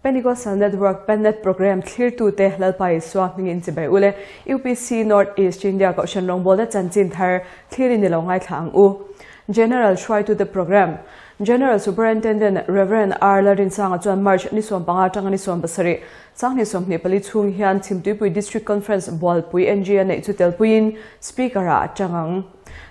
Pentecostal Network Pennet Program thlirtute Lalpa Isua hmingin chibai ule UPC North East India Kohhran rawngbawlna chanchin thar thlirin i lo ngaithla ang u. General hruaitute Program General Superintendent Rev. R. Lalrinsanga chuan March ni 15 atanga ni 17, Sanghnih 24 chhung hian Chhimtuipui District Conference Bualpui NG a neih chu telpuiin Speaker ah a chang ang.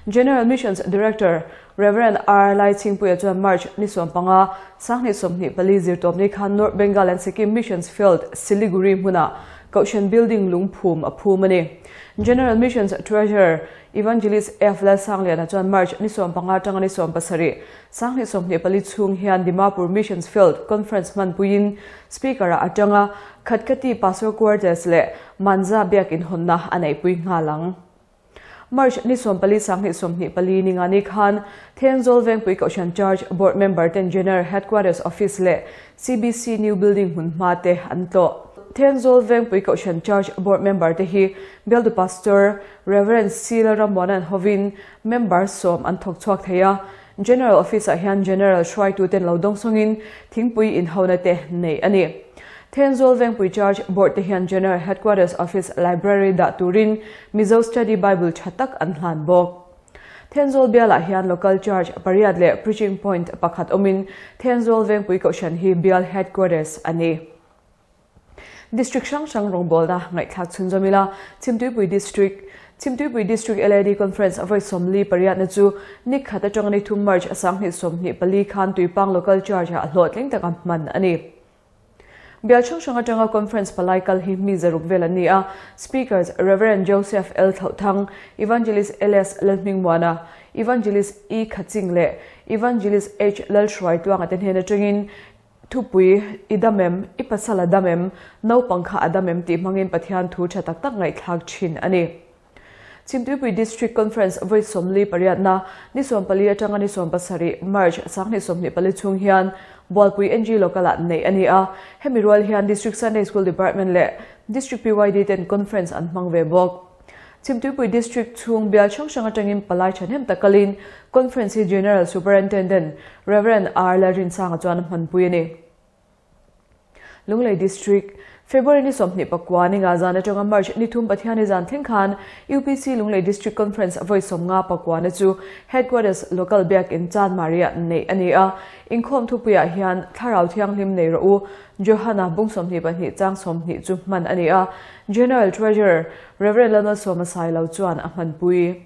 General Missions Director Rev. R. Laichhingpuia chuan March ni 15, Sanghnih 24 zirtawpni khan North Bengal and Sikkim Missions Field, Siliguri hmunah Kohhran Building lungphum a phum a ni. General Missions Treasurer Evangelist F. Lalsangliana chuan March ni 15 atanga ni 17, Sanghnih 24 chhung hian Dimapur Missions Field Conference hmanpuiin Speaker-ah a tang a, Khatkati Pastor Quarters leh Manza biakin hawnna a neihpui nghal ang. March ni 14 Sanghnih 24 ningani khan Thenzawl Vengpui Kohhran Church Board Member ten General Headquarters Office leh CBC New Building hmun hma te an tlawh. Thenzawl Vengpui Kohhran Church Board Member te hi Bialtu Pastor Rev. C. Lalrammuana'n hovin member sawm an thawk chhuak thei a. General Office-ah hian General hruaituten lo dawngsawngin thingpui inhona te nei a ni. Thenzawl Vengpui Church Board te hian General Headquarters Office Library dah turin Mizo Study Bible tha tak an hlan bawk. Thenzawl bialah hian Local Church pariat leh Preaching Point pakhat awmin Thenzawl Vengpui Kohhran hi bial Headquarters a ni. District hrang hrang rawngbawlna ngaihthlak chhunzawm ila, Chhimtuipui District, Chhimtuipui District LAD Conference vawi 48 na chu ni khat atanga ni thum March 2024 khan Tuipang Local Church ah hlawhtling taka hman a ni. Bial hrang hrang atanga Conference palai kal hi mi zaruk vel an ni a, Speakers Rev. Joseph L Thlauhthang, Evangelist LS Lalhmingmuana, Evangelist E Khaching leh Evangelist H Lalhruaitluanga te hnen atangin Thupui, I dam em? I pasal a dam em? Naupang kha a dam em? tih hmangin Pathian thu tha tak tak ngaihthlak thin a ni. Chhimtuipui District Conference vawi 48na, ni 14 atanga ni 17, March, 2024 chhung hian Bualpui NG Local-ah neih a ni a. Hemi rual hian District Sunday School Department leh District PYD ten Conference an hmang ve bawk. Chhimtuipui District chhung bial hrang hrang atangin palai thahnem tak kalin Conference hi General Superintendent Rev. R. Lalrinsanga chuan a hmanpui a ni. Lunglei District, February ni 29 ninga zan atanga March ni thum Pathiani zan thleng khan UPC Lunglei District Conference vawi 59 na chu Headquarters Local Biakin Chanmari-ah neih a ni a. Inkhawm thupuiah hian Thlarau Thianghlim nei rawh u, Johana bung 22 chang 20 chu hman a ni a. General Treasurer Rev. Lalmalsawma Sailo chuan a hmanpui.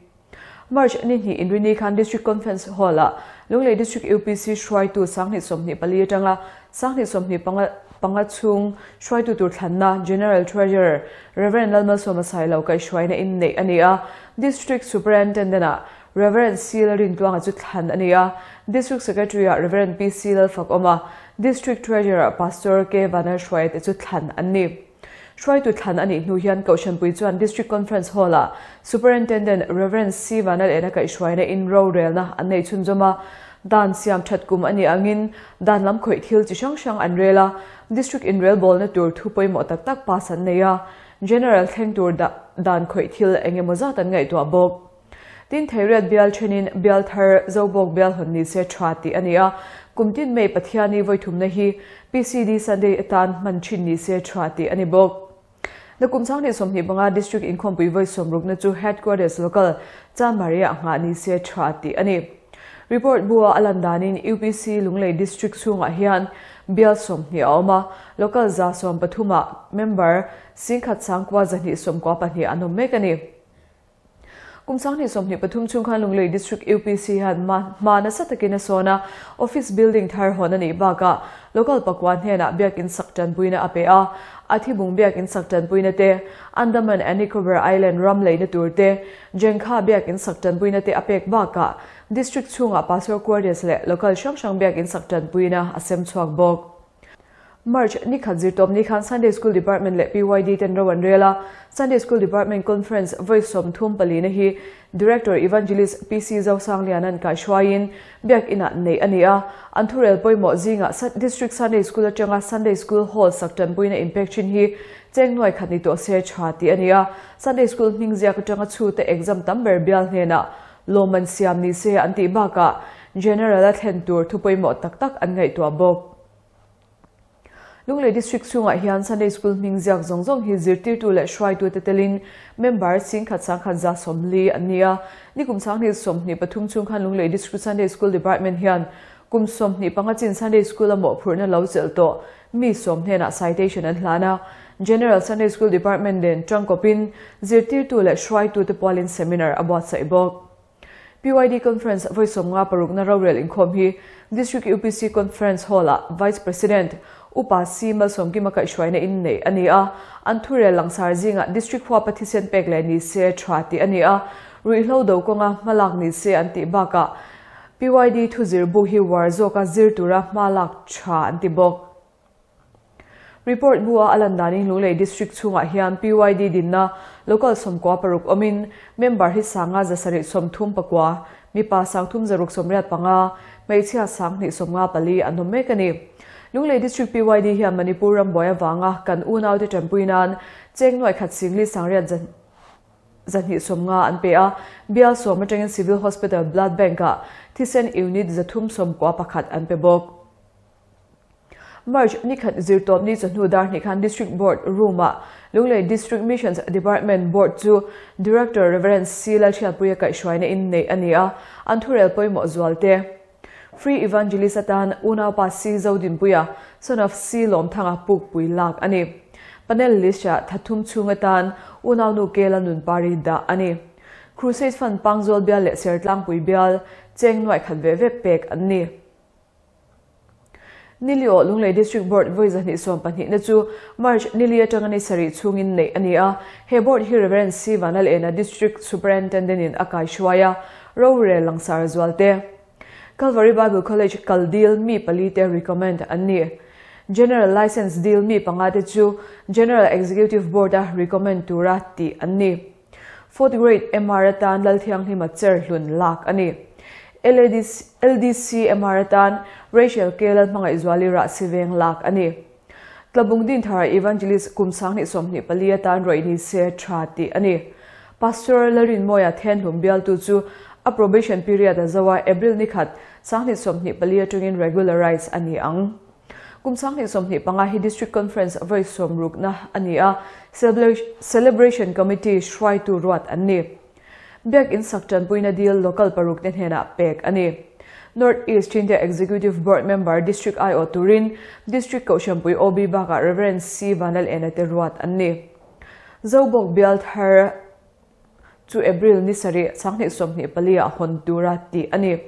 March ni hnih inrini khan District Conference Hall-ah Lunglei District UPC hruaitu 2024 atanga 2025 chhung hruaitu tur thlanna General Treasurer Rev. Lalmalsawma Sailo kaihhruaina in neih a ni a, District Superintendent-ah Rev. C. Lalrintluanga chu thlan a ni a, District Secretary-ah Rev. PC Lalfakawma, District Treasurer-ah Pastor K. Vanlalhruaia te chu thlan an ni. Hruaitu thlan a nih hnu hian Kohhranpui chuan District Conference Hall-ah Superintendent Rev. C. Vanlalena kaihhruaina in rorelna an nei chhunzawm a. Dan siam that kum a nih angin dan lam khawih thil chi hrang hrang an rel a, District inrelbawlna tur thu pawimawh tak tak pass an nei a, General thleng tur dan khawih thil eng emaw zat an ngaihtuah bawk. Tin Theiriat bial thenin bial thar Zobawk bial hawn ni se tha tih a ni a, kum tin May Pathiani vawithumna hi PCD Sunday atan hman thin ni se tha tih a ni bawk. Nakum 2025 District inkhawmpui vawi sawmrukna chu Headquarters Local Chanmari-ah nghah ni se tha tih a ni. Report bua a lan danin UPC Lunglei District chhungah hian bial 20 a awm a, Local 113-ah member 10,292 an awm mek a ni. Kum 2023 chhung khan Lunglei District UPC hian hma nasa takin a sawn a, office building thar hawn a nih bakah local pakua hnenah biakin sak tanpuina a pe a, a thibung biakin sak tanpuina te, Andaman and Nicobar Island ram leina tur te, Jengkha biakin sak tanpuina te a pek bakah District chhungah Pastor Quarters leh local hrang hrang biakin sak tanpuina a sem chhuak bawk. March ni khat zirtawp ni khan Sunday School Department leh PYD ten ro an rel a, Sunday School Department Conference vawi 34 na hi Director Evangelist PC Zosangliana'n kaihruaiin biak inah neih a ni a, an thurel pawimawh zingah District Sunday School atanga Sunday School Hall sak tanpuina inpek thin hi cheng nuai khat ni tawh se tha tih a ni a, Sunday School hming ziak atanga chhute exam tam ber bial hnenah lawmman siam ni se an tih bakah General a thlen tur thu pawimawh tak tak an ngaihtuah bawk. Lunglei District chhungah hian Sunday School hming ziak zawng zawng hi zirtirtu leh hruaitute telin member singkhat sangkhat 140 an ni a. Nikum 2023 chhung khan Lunglei District Sunday School Department hian kum 25 chin Sunday School a mawhphurhna lo chelh tawh mi 10 hnenah citation an hlan a. General Sunday School Department nen tangkawpin zirtirtu leh hruaitute pualin seminar a buatsaih bawk. PYD Conference vawi 56 na rorel inkhawm hi District UPC Conference Hall-ah Vice President Upa C Malsawmkima kaihhruaina in nei a ni a. An thurel langsar zingah District huapa thisen pek leh ni se tha tih a ni a. Ruihhlo do kawnga hmalak ni se an tih bakah PYD thuzir bu hi uar zawka zir tura hmalak tha an ti bawk. Report bu a alan danin Lunglei District chhungah hian PYD dinna Local 96 awmin member hi 5,739 mipa 3,685 hmeichhia 2,054 an awm mek a ni. Lunglei District PYD hian Manipur ram buai avanga kan unaute tanpui nan cheng nuai khat singli sangriat 250 an pe a. Bial 10 atangin Civil Hospital Blood Bank-ah thisen unit 391 an pe bawk. March nikhat zirtawp ni chawhnu dar hnih khan District Board Room-ah Lunglei District Missions Department Board chu Director Rev. C Lalhriatpuia kaihhruaina in nei a ni a, an thurel pawimawh zual te. Free Evangelist atan unaupa C Zodinpuia, son of C Lawmthanga pukpui lak a ni. Panel list-ah thathum chhung atan unaunu Kela Nunpari dah a ni. Crusade Fund Pangzawl bial leh Sertlangpui bial cheng nuai khat ve ve pek an ni. Nili aw Lunglei District Board vawi 212 na chu March nili atanga ni sarih chhungin neih a ni a. He board hi Rev. C Vanlalena District Superintendent in a kaihruai a, rorel langsar zual te. Calvary Bible College kal dil mi pali te recommend an ni. General License dil mi panga te chu General Executive Board a recommend tura tih an ni. Fourth Grade MR atan Lalthianghlima cher hlun lak a ni. LDC MR atan Rachel K Lalhmangaihzuali rah si veng lak a ni. Tlabung Dinthara Evangelist kum 2024 atan rawih ni se tha tih a ni. Pastor Lalrinmawia Thenhlum bialtu chu a probation period a zawa April nikhat 2024 atangin regularize a ni ang. Kum 2025 hi District Conference vawi 60 na a ni a, Celebration Committee hruaitu ruat an ni. Biak in sak tanpuina dil local paruk te hnenah pek a ni. North East India Executive Board Member District IO turin District Kohhranpui OB bakah Rev. C Vanlalena te ruat an ni. Zobawk bial thar chu April ni sarih 2024 ah hawn tura tih a ni.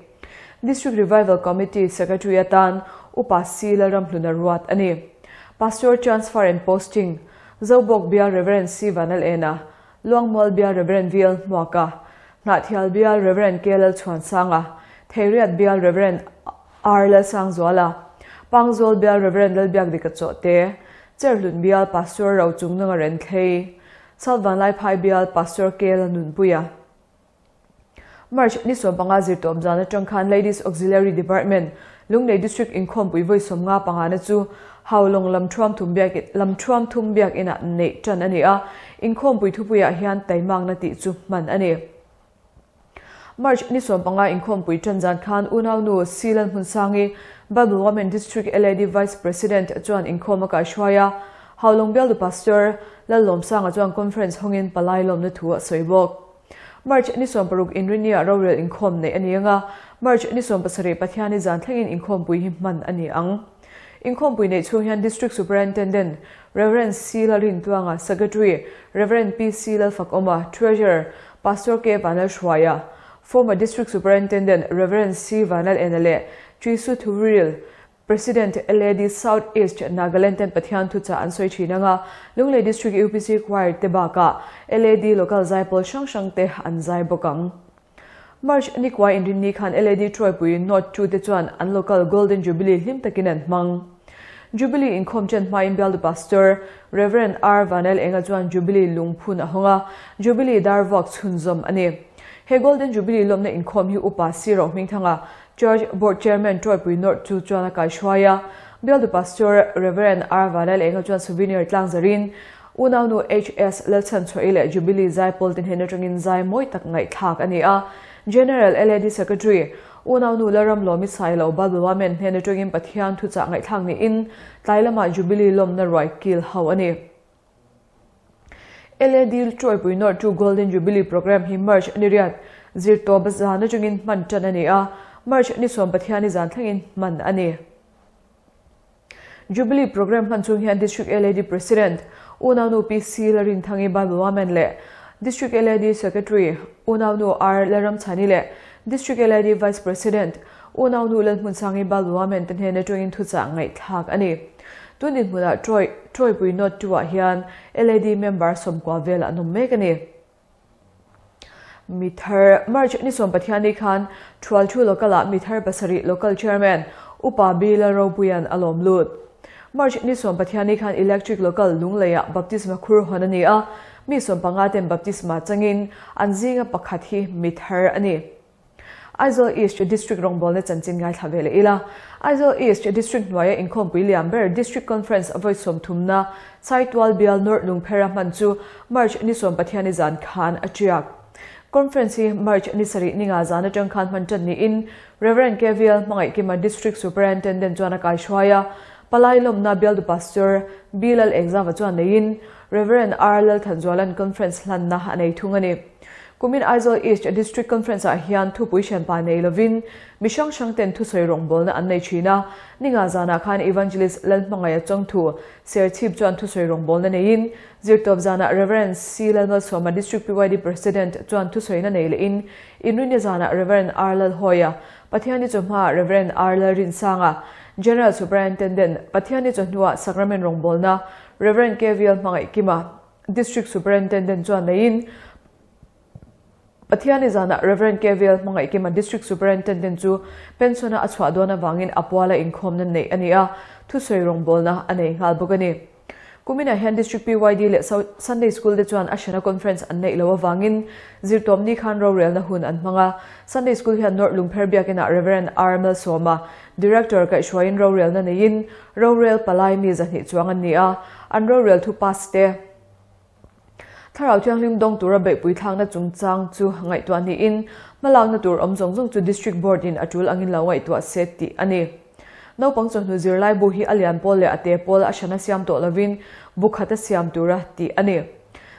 District Revival Committee Secretary atan Upa C Lalramhluna ruat a ni. Pastor Transfer and Posting Zobawk bial Rev. C Vanlalena, Luangmual bial Rev. VL Hmuaka, Hnahthial bial Rev. K Lalchhuansanga, Theiriat bial Rev. R Lalsangzuala, Pangzawl bial Rev. Lalbiakdika Chawhte, Cherhlun bial Pastor Rochungnanga Renthlei, South Vanlaiphai bial Pastor K Lalnunpuia. March ni 15 zirtawp zan atang khan Ladies Auxiliary Department Lunglei District inkhawmpui vawi 55 na chu Haulawng lam thuam thum biak lam thuam thum biak inah neih tan a ni a, inkhawmpui thupuiah hian taimakna tih chu hman a ni. March ni 15 inkhawmpui tan zan khan unaunu C Lalhmunsangi, Bible Women District LAD Vice President chuan inkhawm a kaihruai a, Haulawng bialtu Pastor Lallawmsanga chuan conference hawngin palai lawmna thu a sawi bawk. March ni 60 inrinia rorel inkhawm neih a ni anga, March ni 17 Pathiani zan thlengin inkhawmpui hi hman a ni ang. Inkhawmpui neih chhung hian District Superintendent Rev. C Lalrintuanga, Secretary Rev. P C Lalfakawma, Treasurer Pastor K Vanlalhruaia, Former District Superintendent Rev. C Vanlalena leh Trisu Thuvril, President LAD South East Nagaland ten Pathian thuchah an sawi thin anga, Lunglei District UPC Choir te bakah LAD Local zaipawl hrang hrang te an zai bawk ang. March nikua inrinni khan LAD Troypui North 2 te chuan an local Golden Jubilee hlim takin an hmang. Jubilee inkhawm chen hmain bialtu Pastor Rev. R Vanel Enga chuan Jubilee lungphun a hawng a, Jubilee dar vuak chhunzawm a ni. He Golden Jubilee lawmna inkhawm hi Upa C Rohmingthanga, Church Board Chairman Troypui North 2 chuan a kaihruai a, bialtu Pastor Rev. R Vanel Enga chuan souvenir tlang zarin unaunu HS Lalchhanchhuahi leh Jubilee zaipawl te hnen atangin zai mawi tak ngaihthlak a ni a. General LAD Secretary, Unaunu Lalramlawmi Sailo Balbawamen hnen atangin Pathian thuchah ngaihthlak niin tlai lamah Jubilee lawmna ruai kil ho a ni. LAD Trawipui North chu Golden Jubilee Programme hi March ni riat zirtawp zan atangin hman tan a ni a, March ni sawm Pathiani zan thlengin hman a ni. Jubilee Programme hman chung hian District LAD President, Unaunu PC Lalrinthangi Balbawamen leh District LAD Secretary, Unaunu R Lalramchhani leh District LAD Vice President, Unaunu Lalhmunsangi Balbawamen te hnen atangin thuchah ngaihthlak a ni. Tun dinhmunah Troy Troypui North 2 ah hian LAD member sawmkua vel an awm mek a ni. Mithar, March ni sawm Pathiani khan Thualthu Local ah Mithar pasarih Local Chairman Upa B Lalropuia'n a lawm lut. March ni sawm Pathiani khan Electric Local Lungleiah Baptisma khur hawn a ni a, mi sawmpanga ten baptisma changin an zinga pakhat hi mithar a ni. Aizawl East District rawngbawlna chanchin ngaithla ve leh ila. Aizawl East District hnuaia inkhawmpui lian ber District Conference vawi sawmthumna Saitual bial nawrh lungphera hman chu March ni sawm Pathiani zan khan a tiak. Conference hi March ni sarih ninga zan atang khan hman tan niin Rev. KVL Hmangaihkima District Superintendent chuan a kaihruai a, Palai lawmna bialtu Pastor B Lal Engzava chuan neiin Rev. R Lalthanzuala'n Conference hlanna a nei thung a ni. Kumin Aizawl East District Conference ah hian thupui hrianpa nei lovin mi hrang hrang ten thusawi rawngbawlna an nei thin a, ninga zanah khan Evangelist Lalhmangaia Chawngthu Serchhip chuan thusawi rawngbawlna neiin Zirtawp zanah Rev. C Lalmalsawma District PYD President chuan thusawina nei lehin Inrinni zanah Rev. R Lalhawia, Pathiani chawhma Rev. R Lalrinsanga, General Superintendent, Pathiani chawhnuah Sacrament rawngbawlna Rev. KVL Hmangaihkima, District Superintendent chuan neiin Pathiani zanah Rev. KVL Hmangaihkima District Superintendent chu pension-a a chhuah dawn avangin a puala inkhawmna neih a ni a, thusawi rawngbawlna a nei nghal bawk a ni. Kuminah hian District PYD leh Sunday School te chuan a hrena conference an neih loh avangin zirtawmni khan rorelna hun an hmang a. Sunday School hian North Lungpher Biakinah Rev. R Malsawma, Director kaihhruaiin rorelna neiin rorel palai mi zahnih chuang an ni a, an rorel thu pass te Thlarau Thianghlim dawng tura beihpui thlakna chungchang chu ngaihtuah niin hmalakna tur awm zawng zawng chu District Board in a tul angin lo ngaihtuah se tih a ni. Naupang chawhnu zirlai bu hi a lian pawl leh a te pawl a hrana siam tawh lovin bu khat a siam tura tih a ni.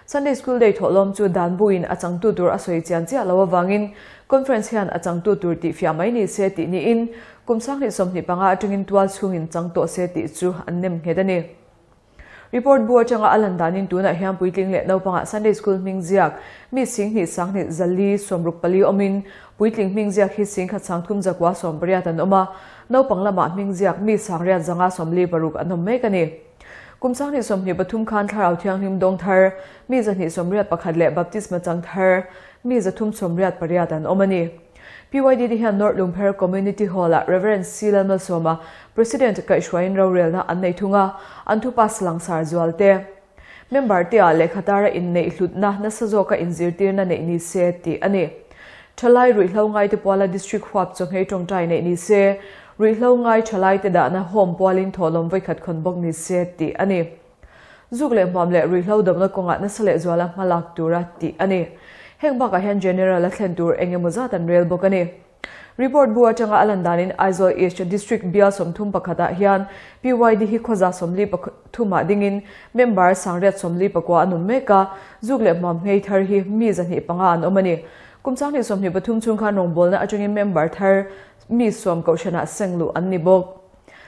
Sunday School Day thawhlawm chu dan buin a changtu tur a sawi chian chiah lo avangin Conference hian a changtu tur tih fiah mai ni se tih niin kum sanghnih 25 atangin tual chhungin chang tawh se tih chu an nem nghet a ni. Report bu atanga a lan danin tunah hian puitling leh naupangah Sunday School hming ziak mi singhnih sanghnih zali sawmruk pali awmin puitling hming ziak hi singkhat sangthum zakua sawmpariat an awm a, naupang lamah hming ziak mi sangriat zanga sawmli paruk an awm mek a ni. Kum sanghnih 23 khan Thlarau Thianghlim dawng thar mi zahnih sawmriat pakhat leh Baptisma chang thar mi zathum sawmriat pariat an awm a ni. PYDD hian North Lungpher Community Hall-ah Rev. C Lalmalsawma, President kaihhruaiin rorelna an nei thung a, an thu pass langsar zual te. Member te ah lehkha tara inneih hlutna nasa zawka inzirtirna neih ni se tih a ni. Thalai ruihhlo ngaite puala District huap chawhmei tawngtai neih ni se, ruihhlo ngai thalai te dahna home pualin thawhlawm vawikhat khawn bawk ni se tih a ni. Zuk leh hmuam leh ruihhlo damna kawngah nasa leh zuala hma lak tura tih a ni. Heng bakah hian General a thlen tur eng emaw zat an rel bawk a ni. Report bu atanga a lan danin Aizawl East District bial 31 ah hian PYD hi khawza 43 ah dingin member sangriat 44 an awm mek a, zuk leh hmuam ngei thar hi mi 25 an awm a ni. Kum sanghnih 23 chhung khan rawngbawlna atangin member thar mi sawm kohhranah sengluh an ni bawk.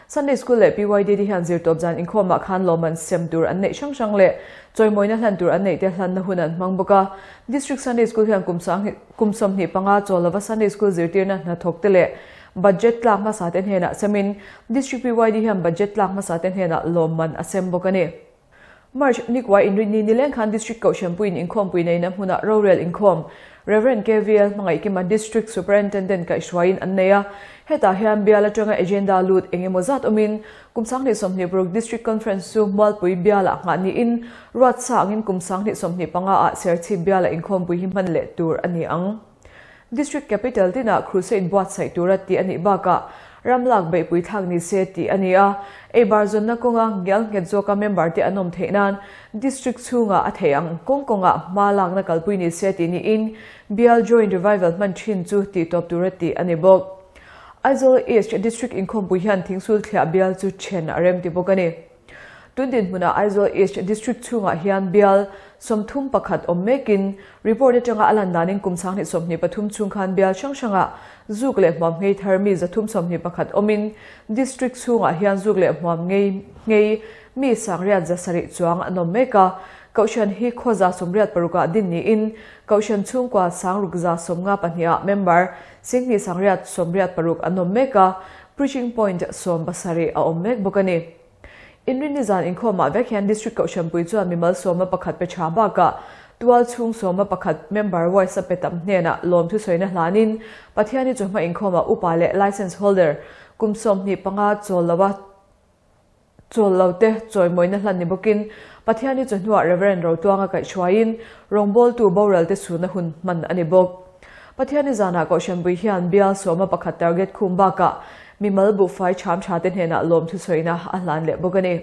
Sunday School leh PYDD hian zirtawp zan inkhawmah khan lawmman sem tur an neih hrang hrang leh chawimawina hlan tur an neih te hlanna hun an hmang bawk a. District Sunday School hian kum sang kum 25 chawl lova Sunday School zirtirna hnathawk te leh budget tlak hmasa te hnenah semin District PYD hian budget tlak hmasa te hnenah lawmman a sem bawk a ni. March nikua inrinni nileng khan District Kohhranpuiin inkhawmpui neihna hmunah rorel inkhawm Rev. KVL Hmangaihkima District Superintendent kaihhruaiin an nei a. Hetah hian bial atanga agenda lut eng emaw zat awmin kum sanghnih 26 District Conference chu Mualpui bialah nghah niin ruat sa angin kum sanghnih 25 ah Serchhip bialah inkhawmpui hi hman leh tur a ni ang. District Capital tinah Crusade buatsaih tura tih a nih bakah ram lak beihpui thlak ni se tih a ni a. Eibar zawnna kawnga ngial nghet zawka member te an awm theih nan District chhunga a theih ang kawng kawngah hma lakna kalpui ni se tih niin Bial Joint Revival hman thin chu tih tawp tura tih a ni bawk. Aizawl East District inkhawmpui hian Thingsul thliah bial chu then a rem ti bawk a ni. Tun dinhmunah Aizawl East District chhungah hian bial 31 awm mekin report atanga a lan danin kum 2023 chhung khan bial hrang hrangah zuk leh hmuam ngei thar mi 321 awmin District chhungah hian zuk leh hmuam ngei ngei mi 7,700 chuang an awm mek a. Kohhran hi khaw 86 ah din niin Kohhran chhungkua 6,092 ah member 2,986 an awm mek a, Preaching Point 17 a awm mek bawk a ni. Inrinni zan inkhawmah vek hian District Kohhran pui chuan mimal 11 pe tha bakah tual chhung 11 member voice a pe tam hnenah lawm thusawiina hlanin Pathiani chawhma inkhawmah upa leh license holder kum 25 chawl loa chawl lo te chawimawina hlan ni bawkin Pathiani chawhnuah Reverend Rotuanga kaihhruaiin rawngbawltu boral te chhuna hun hman a ni bawk. Pathiani zanah Kohhran pui hian bial 11 target khum bakah mimal buhfai cham tha te hnenah lawm thusawiina a hlan leh bawk a ni.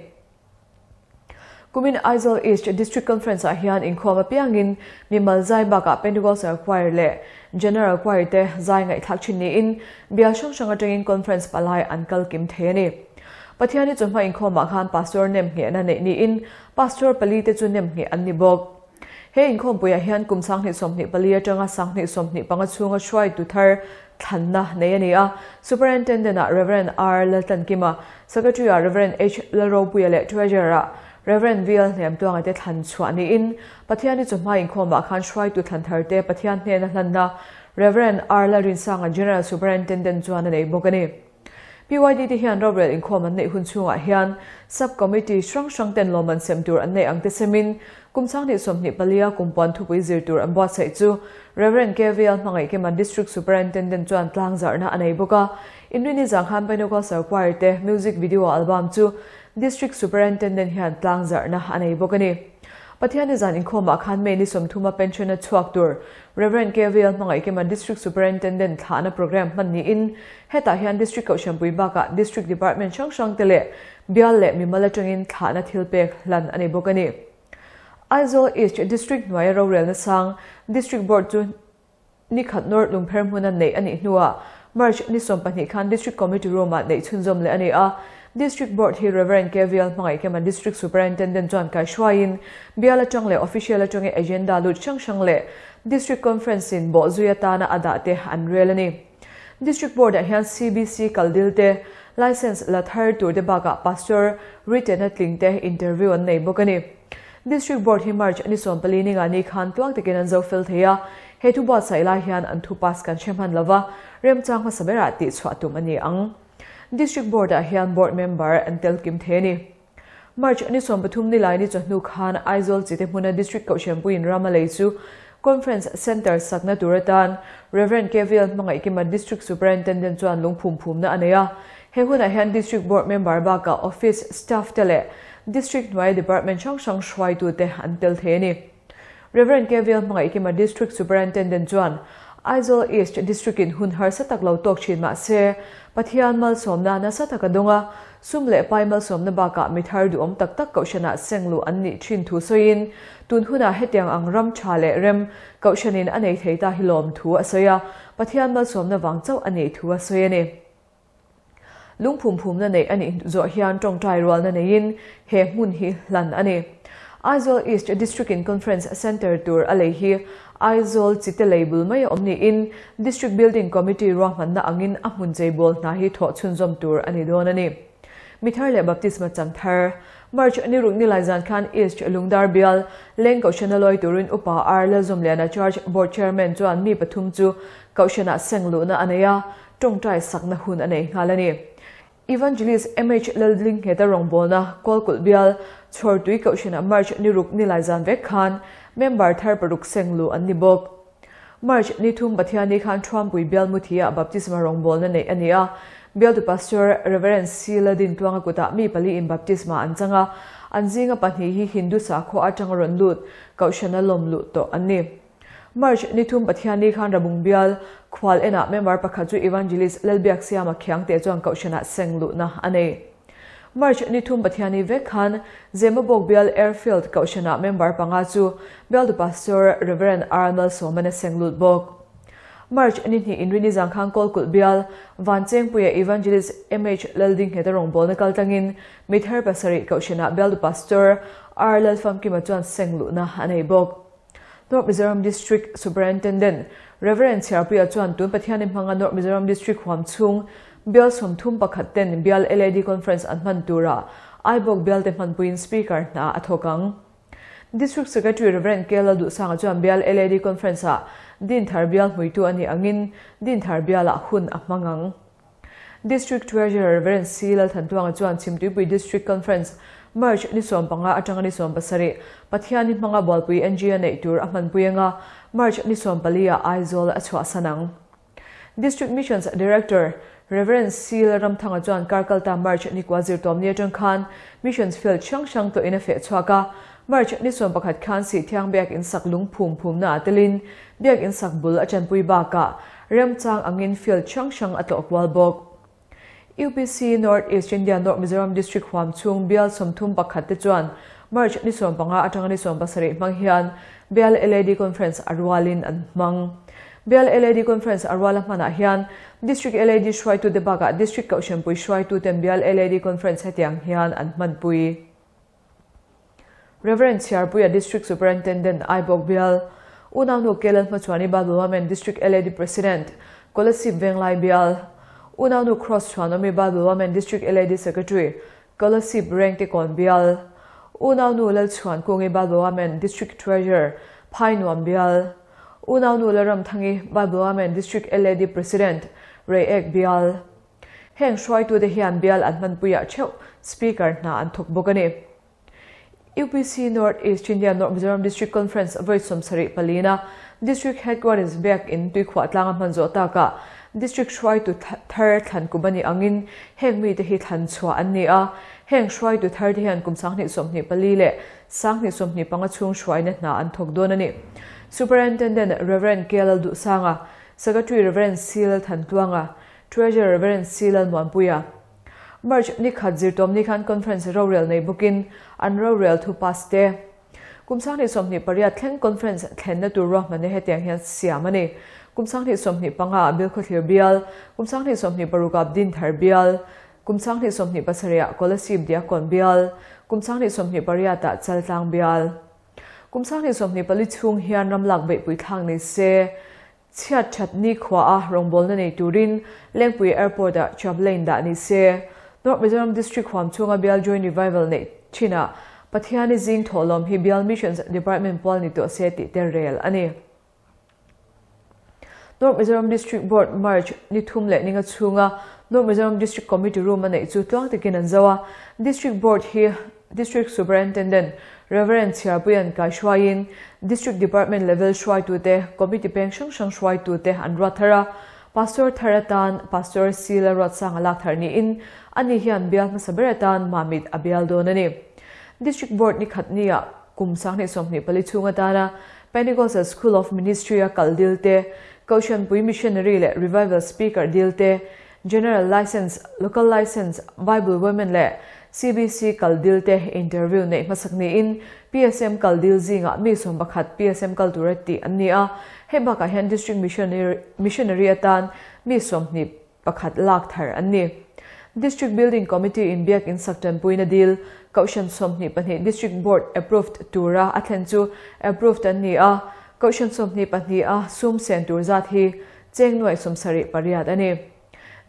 Kumin Aizawl East District Conference ah hian inkhawm apiangin mimal zai bakah Pentecostal Choir leh General Choir te zai ngaihthlak thin niin bial hrang hrang atangin conference palai an kal kim thei a ni. Pathiani chawhma inkhawmah khan pastor nem nghehna neih niin pastor pali te chu nem ngheh an ni bawk. He inkhawmpuiah hian kum 2024 atanga 2025 chhunga hruai tu thar thlanna nei a ni a. Superintendent ah Reverend R Laltlankima, Secretary ah Reverend H Lalropuia leh Treasurer ah Reverend V L Hnemtuanga te thlan chhuah niin Pathiani chawhma inkhawmah khan hruai tu thlan thar te Pathian hnena hlanna Reverend R Lalrinsanga General Superintendent chuan a nei bawk a ni. PYD te hian rorel inkhawm an neih hun chhungah hian Sub Committee hrang hrang ten lawm an sem tur an neih ang te semin kum 2024 a kumpuan thupui zir tur an buatsaih chu Reverend KVL Hmangaihkima District Superintendent chuan tlang zarhna a nei bawk a. Inrini zang khan Pentecostal Choir te music video album chu District Superintendent hian tlang zarhna a nei bawk a ni. Pathiani zan inkhawmah khan May ni 30 a pension a chhuak tur Reverend KVL Hmangaihkima District Superintendent thlahna program hman niin hetah hian District Kohhranpui bakah District Department hrang hrang te leh bial leh mimal atangin thlahna thil pek hlan a ni bawk a ni. Aizawl East District hnuaia rorelna sang District Board chu ni khat nawr lungpher hmuna neih a nih hnuah March ni 12 khan District Committee Room ah neih chhunzawm leh a ni a. District Board hi Reverend KVL Hmangaihkima District Superintendent chuan kaihhruaiin bial atang leh official atangin agenda lut hrang hrang leh District Conference in bawhzui atana a dah te an rel a ni. District Board ah hian CBC kaldil te, license la thar tur te bakah pastor written a tling te interview an nei bawk a ni. District Board hi March ni 14 ni nga ni khan tuang takin an zo fel thei a, he thu buatsaih lai hian an thu pass kan hre hman lova, remchang hmasa berah tih chhuah tum a ni ang. District Board ah hian board member an tel kim thei a ni. March ni 13 ni lai ni chawhnu khan Aizawl Chite hmuna District Kohhranpuiin ram a lei chu Conference Centre sakna tur atan Reverend KVL Hmangaihkima District Superintendent chuan lungphum phumna a nei a. He hunah hian District Board member bakah office staff te leh District hnuaia department hrang hrang hruaitu te an tel thei a ni. Reverend KVL Hmangaihkima District Superintendent chuan Aizawl East District in hun harsa tak lo tawk thin mah se Pathian malsawmna nasa tak a dawng a, sum leh pai malsawmna bakah mi thar duhawm tak tak kohhranah sengluh an nih thin thu sawiin tun hunah hetiang ang ram tha leh rem kohhranin a nei thei ta hi lawm thu a sawi a, Pathian malsawmna vang chauh a nih thu a sawi a ni. Lungphum phumna neih a nih zawh hian tawngtai rualna neiin he hmun hi hlan a ni. Aizawl East District in Conference Centre tur a lei hi Aizawl Chite lei bul mai a awm niin District Building Committee ruahmanna angin a hmun cheibawl hna hi thawh chhunzawm tur a ni dawn a ni. Mithar leh Baptisma chang thar March ni ruk ni lai zan khan East Lungdar bial Leng Kohhran a lawi turin Upa R Lalzawmliana Church Board Chairman chuan mi pathum chu Kohhranah sengluhna a nei a, tawngtai sakna hun a nei nghal a ni. Evangelist MH Laldingheta rawngbawlna Kawlkulh bial Chhawrtui Kohhranah March ni ruk ni lai zan vek khan member thar paruk sengluh an ni bawk. March ni thum Pathiani khan Thuampui bial Muthia baptisma rawngbawlna neih a ni a. Bialtu Pastor Reverend C Ladin Tuanga kutah mi pali in baptisma an changa an zinga pahnih hi Hindu sakhaw atanga rawn lut Kohhrana lawm luh tawh an ni. March ni thum Pathianni khan Rabung bial khual enah member pakhat chu Evangelist Lalbiaksiama Khiangte chuan kohhranah seng luhna a nei. March ni thum Pathianni vek khan Zemabawk bial Airfield kohhranah member panga chu bialtu Pastor Rev. R Malsawman a seng lut bawk. March ni hnih Inrini zangkhang Kawlkulh bial Vanchengpuia Evangelist MH Laldingheta rawngbawlna kaltlangin mithar pasarih kohhranah bialtu Pastor R Lalfamkima chuan seng luhna a nei bawk. North Mizoram District Superintendent Rev. Chhiarpuia chuan tun Pathianin hmanga North Mizoram District huam chhung bial 31 ten bial LAD Conference an hman tura Aibawk bial te hmanpuiin Speaker hna a thawk ang. District Secretary Rev. K Lalduhsanga chuan bial LAD Conference ah Dinthar bial hmuitu a nih angin Dinthar bialah hun a hmang ang. District Treasurer Rev. C. Lalthantuanga chuan Chhimtuipui District Conference March ni 15 atanga ni 17 Pathianni hmanga Bualpui NG a neih tur a hmanpui anga March ni 14 ah Aizawl a chhuahsan ang. District Missions Director Rev. C. Lalramthanga chuan Karkalta March ni kua zirtawmni atang khan Missions Field hrang hrang tawhin a feh chhuak a, March ni 11 khan Sihthiang Biak In sak lung phum phumna ah telin Biak In sak bul a chanpui bakah Remchang angin field hrang hrang a tlawh kual bawk. UPC North East India North Mizoram District huam chhung bial 31 te chuan March ni 15 atanga ni 17 hmang hian bial LAD Conference a rualin an hmang. Bial LAD Conference a ruala hmanah hian District LAD hruaitute bakah District Kohhranpui hruaituten bial LAD Conference hetiang hian an hmanpui. Rev. Chhiarpuia District Superintendent Aibawk bial, Unaunu Kelal Hmachhuani Bible Women District LAD President, Kolasib Venglai bial, Unaunu Cross Chhuanawmi Bible Women District LAD Secretary, Kolasib Rengtekawn bial, Unaunu Lalchhuankungi Bible Women District Treasurer, Phainuam bial, Unaunu Lalramthangi Bible Women District LAD President, Reiek bial. Heng hruaitute hian bial an hmanpuiah theuh Speaker hna an thawk bawk a ni. UPC North East India North Mizoram District Conference vawi 74 na District Headquarters biak in tuikhuah tlanga hman zawh takah District hruaitu thar thlan kum a nih angin heng mite hi thlan chhuah an ni a. Heng hruaitu thar te hian kum 2024 leh 2025 chhung hruaina hna an thawk dawn a ni. Superintendent Rev. K Lalduhsanga, Secretary Rev. C Lalthantluanga, Treasurer Rev. C Lalmuanpuia. March ni khat zirtawmni khan Conference rorel nei bawkin an rorel thu pass te. Kum 2028 thleng Conference thlenna tur ruahmanna hetiang hian siam a ni. Kum 2025 ah Bilkhawthlir bial, kum 2026 ah Dinthar bial, kum 2027 ah Kolasib Diakkawn bial, kum 2028 ah Chaltlang bial. Kum 2024 chhung hian ramlak beihpui thlak ni se. Chhiat that ni khua a rawngbawlna nei turin Lengpui Airport ah chaplain dah ni se. North Mizoram District huam chhunga bial Joint Revival neih thinah Pathiani zing thawhlawm hi bial Missions Department pual ni tawh se tih te rel a ni. North Mizoram District Board March ni thum leh ninga chhunga North Mizoram District Committee Room a neih chu tluang takin an zo a. District Board hi District Superintendent Rev. Chhiarpuian kaihruaiin District Department level hruaitute, Committee peng hrang hrang hruaitute an ruat thar a. Pastor thar atan Pastor C Lalruatsanga lak thar niin ani hian bial hmasa ber atan Mamit a bial dawn a ni. District Board ni khat nia kum 2024 chhung atana Pentecostal School of Ministry a kal dil te, Kohhranpui Missionary leh Revival Speaker dil te, General License, Local License, Bible Women leh CBC kal dil te interview neih hmasak niin PSM kal dil zingah mi 11 PSM kal tura tih an ni a. Hei bakah hian District Missionary atan mi 21 lak thar an ni. District Building Committee in biak in sak tanpuina dil Kohhran 22 District Board approved tura a thlen chu approved an ni a. Kohhran 22 a sum sen tur zat hi cheng nuai 78 a ni.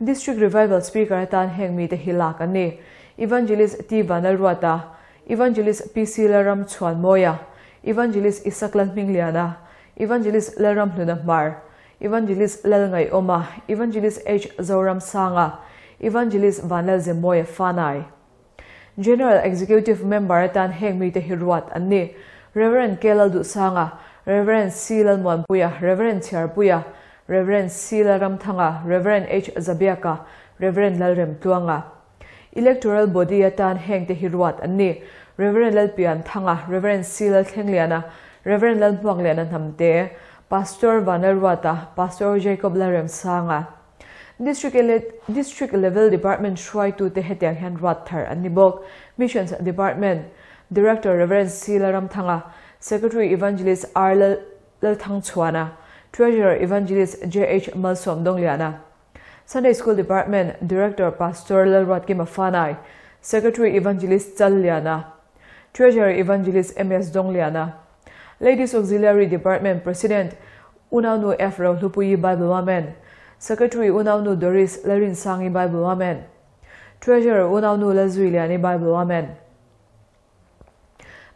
District Revival Speaker atan heng mi te hi lak an ni. Evangelist T Vanlalruata, Evangelist PC Lalram Chhuanmawia, Evangelist Isak Lalhmingliana, Evangelist Lalram Hluna Hmar, Evangelist Lalngaiawma, Evangelist H Zoram Sanga, Evangelist Vanlalzemawia Fanai. General Executive Member atan heng mi te hi ruat an ni. Reverend K Lalduhsanga, Reverend C Lalmuanpuia, Reverend Chhiarpuia, Reverend C Lalramthanga, Reverend H Zabiaka, Reverend Lalremtluanga. Electoral Body atan heng te hi ruat an ni. Reverend Lalpianthanga, Reverend C Lalthlengliana, Reverend Lalhmuakliana Hnamte, Pastor Vanlalruata, Pastor Jacob Lalremsanga. District District Level Department hruaitute hetiang hian ruat thar an ni bawk. Missions Department Director Rev. C. Lalramthanga, Secretary Evangelist R. Lalthangchhuana, Treasurer Evangelist JH Malsawm Dongliana, Sunday School Department Director Pastor Lalruatkima Fanai, Secretary Evangelist Challiana, Treasurer Evangelist MS Dongliana, Ladies Auxiliary Department President Unaunu F Rohlupuii Bible Women, Secretary Unaunu Doris Lalrinsangi Bible Women, Treasurer Unaunu Lalzuiliani Bible Women.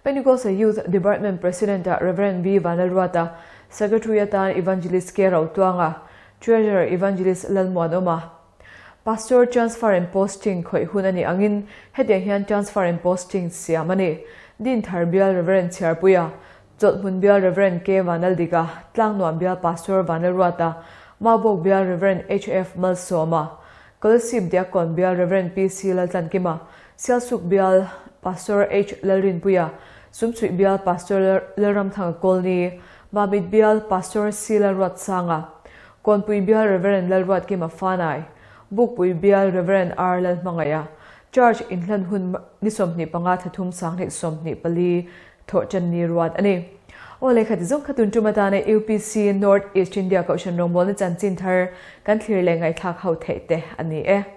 Pentecostal Youth Department President ah Rev. V Vanlalruata, Secretary atan Evangelist K Rotuanga, Treasurer Evangelist Lalmuanawma. Pastor Transfer and Posting khawih hun a nih angin hetiang hian Transfer and Posting siam a ni. Dinthar Bial Rev. Chhiarpuia, Chawlhhmun Bial Rev. K Vanlaldika, Tlangnuam Bial Pastor Vanlalruata, Maubawk Bial Rev. HF Malsawma, Kolasib Diakon Bial Rev. PC Laltlankima, Sialsuk Bial Pastor H Lalrinpuia, Sumchhuih Bial Pastor Lalramthanga Kawlni, Mamit Bial Pastor C Lalruatsanga, Kawnpui Bial Rev. Lalruatkima Fanai, Bukpui Bial Rev. R Lalhmangaia, Church inhlan hun ni 25 thathum sanghnih 24 thawhṭan ni ruat a ni. Aw lehkha ti zawng kha tun tum atana UPC North East India Kohhran rawngbawlna chanchin thar kan thlir leh ngaihthlak ho theih te a ni e.